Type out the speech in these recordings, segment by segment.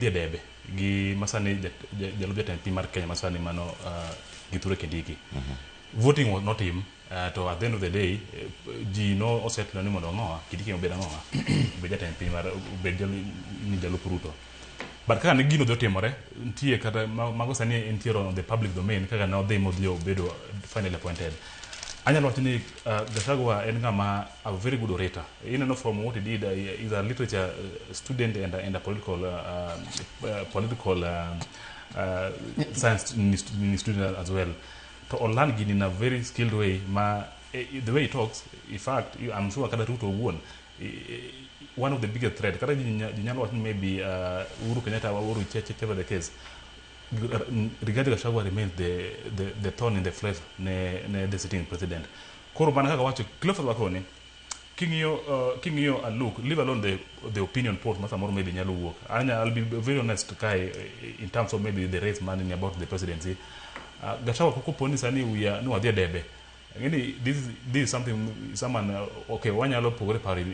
E debe gi masani jalup jatend piny mar Kenya masani mano Kithure Kindiki. Voting was notim to at the end of the day ji no osettle ni mondo ang'owa Kindiki obed ang'owa obed jatend piny mar obed ni jalup Ruto. But kaka ne gino dhi otimore, nitie kata mago sani nitiere on the public domain kaka ne odhi modhi obedo finally appointed. Anyalo wacho ni Gachagua en ng'ama a very good orator. Ineno from what he did, he's a literature student and a political science student as well. To olearn gini in a very skilled way ma the way he talks, in fact, I'm sure kata Ruto owuon, one of the biggest threat kata ji nyalo wacho ni maybe Uhuru Kenyatta or whichever the case, Rigathi Gachagua remains the thorn in the flesh ne the sitting president. Koro mana kaka wacho Cleophas Wakoni, king'iyo a look, leave alone the opinion polls ma samoro maybe nyalo wuok. I'll be very honest kae in terms of maybe the race man about the presidency, Gachagua kopo ni sani we are ni wadhi e debe. Ng'eni this is something someone okay, wanyalo pogore paro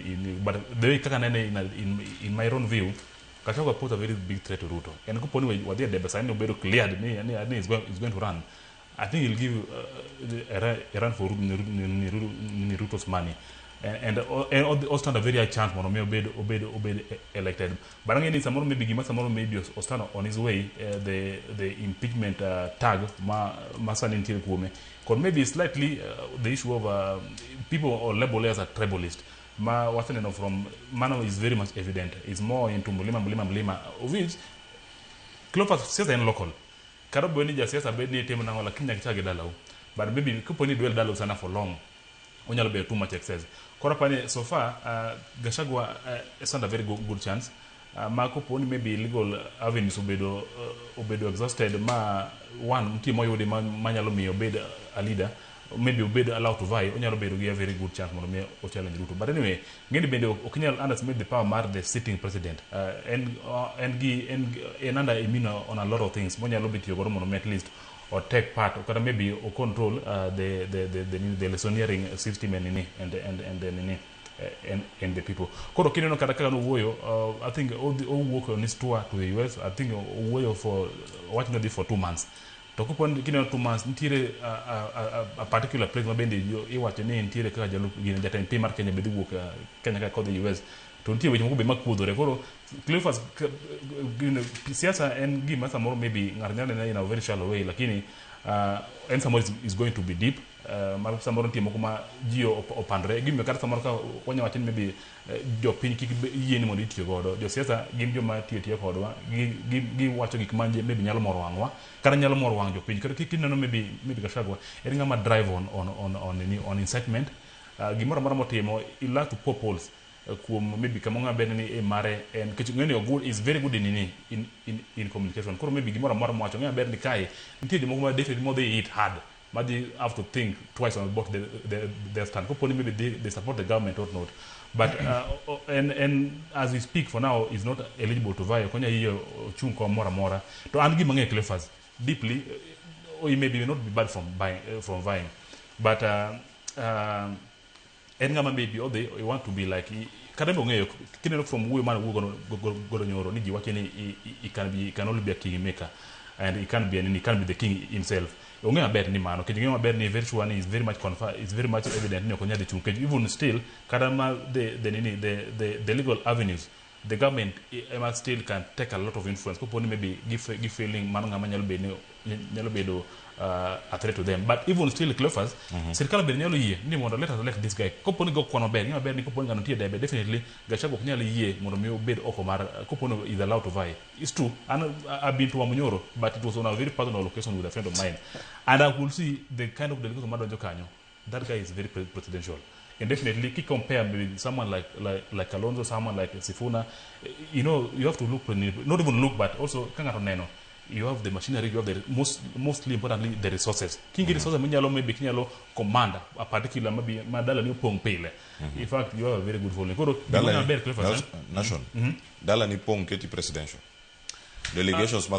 but the way kaka nene in my own view, Gachagua pose a very big threat to Ruto. And kopo ni wadhi e debe sani obedo cleared ni is going to run, I think he'll give a run for ni Ruto's money and stand a very high chance mondo mi obed elected. But ang'e ni samoro maybe gima samoro maybe o stand on his way, the impeachment tag ma sani nitiere kuome kod maybe slightly the issue of people or label as a tribalist ma waseneno from mano is very much evident, is more into mlima, mlima, mlima, of which Cleophas, siasa en local. Kata obedo ni jasiasa bed ni itimo nang'o, lakini nyaka ichak gi dalau. But maybe kopo ni idwell dalau sana for long, onyalo bedo too much excess. Koro apani so far Gachagua stand a very good chance ma kopo ni maybe legal avenues obedo exhausted ma one nitie moyudi manyalo miyo obed a leader, maybe obed allowed to vie, onyalo bedo gi a very good chance mondo mi o challenge Ruto. But anyway, ng'eni bende ok inyal underestimate the power mar the sitting president. En under immune on a lot of things monyalo be tiyo godo mondo mi at least or take part kata maybe o control the electioneering system and nini and the nini and the people. Koro kineno kata kaka nowuoyo, I think owuok on his tour to the US. I think owuoyo for owacho ni odhi for 2 months. To kopo ni kineno 2 months nitiere a particular place ma bende iwacho ni nitiere kaka jalup gine jatend piny mar Kenya be dhi wuok Kenya ka kodhi US to nitie weche moko be makuodhore. Koro Cleophas, gine, siasa en gima samoro maybe ng'ato nyalo nene in a very shallow way, lakini en samoro is going to be deep mar samoro nitie moko ma ji opandore gimiyo kata samoro ka wanya wacho ni maybe jopiny kik yie ni mondo itiyo godo. Josiasa gin joma tiyo tiyo kodwa, giwacho gik ma maybe nyalo moro wang'wa kata nyalo moro wang' jopiny. Kata kineno maybe Gachagua en ng'ama drive on incitement. Gimoro amora motimo, he like to poke holes kuom maybe kama ng'ama ber ni e mare en nikech ng'eni good is very good in nini in communication. Koro maybe gimoro amora mowacho ng'e maber ni kae nitie jomoko ma definitely modhi hit hard, ma dhi have to think twice on about their stand kopo ni maybe they support the government or not. But and as we speak for now is not eligible to vie. Ok onyal yie ochung' kom moro amora. To an gima ng'eyo Cleophas deeply, he maybe not be bad from vying, but en ng'ama maybe odhi he want to be like kata be ong'eyo kineno from wuoyo mane owuoyo godo nyoro ni ji wacho ni he can only be a king maker and he can be the king himself. Ong'eyo maber ni mano nikech ong'eyo maber ni very sure ni is very much evident ni ok onyal dhi chung' nikech even still kata ma the nini the legal avenues, the government ema still can take a lot of influence kopo ni maybe gi feeling mano ng'ama nyalo bedo ni nyalo bedo a threat to them. But even still, Cleophas, sirikal bende nyalo yie ni mondo let us elect this guy kopo ni go kwan maber. Ng'e maber ni kopo ni ng'ano nitie e debe, definitely Gachagua ok nyal yie mondo mi obed oko mar kopo ni is allowed to vie. It's true, and I've been to Wamunyoro, but it was on a very personal occasion with a friend of mine, and I could see the kind of delegation madonjo kanyo. That guy is very presidential. And definitely, ki compare with someone like Kalonzo, someone like Sifuna, you have to look, not even look, but also ka ng'ato neno, you have the machinery, you have the mostly importantly the resources. Kingi resources minyalo maybe kinyalo command a particular maybe madala ni opong' pile. In fact, you have a very good following. Koro Dala gima maber Cleophas, eh? Nation. Dala ni pong' keti presidential. Delegations mathoth.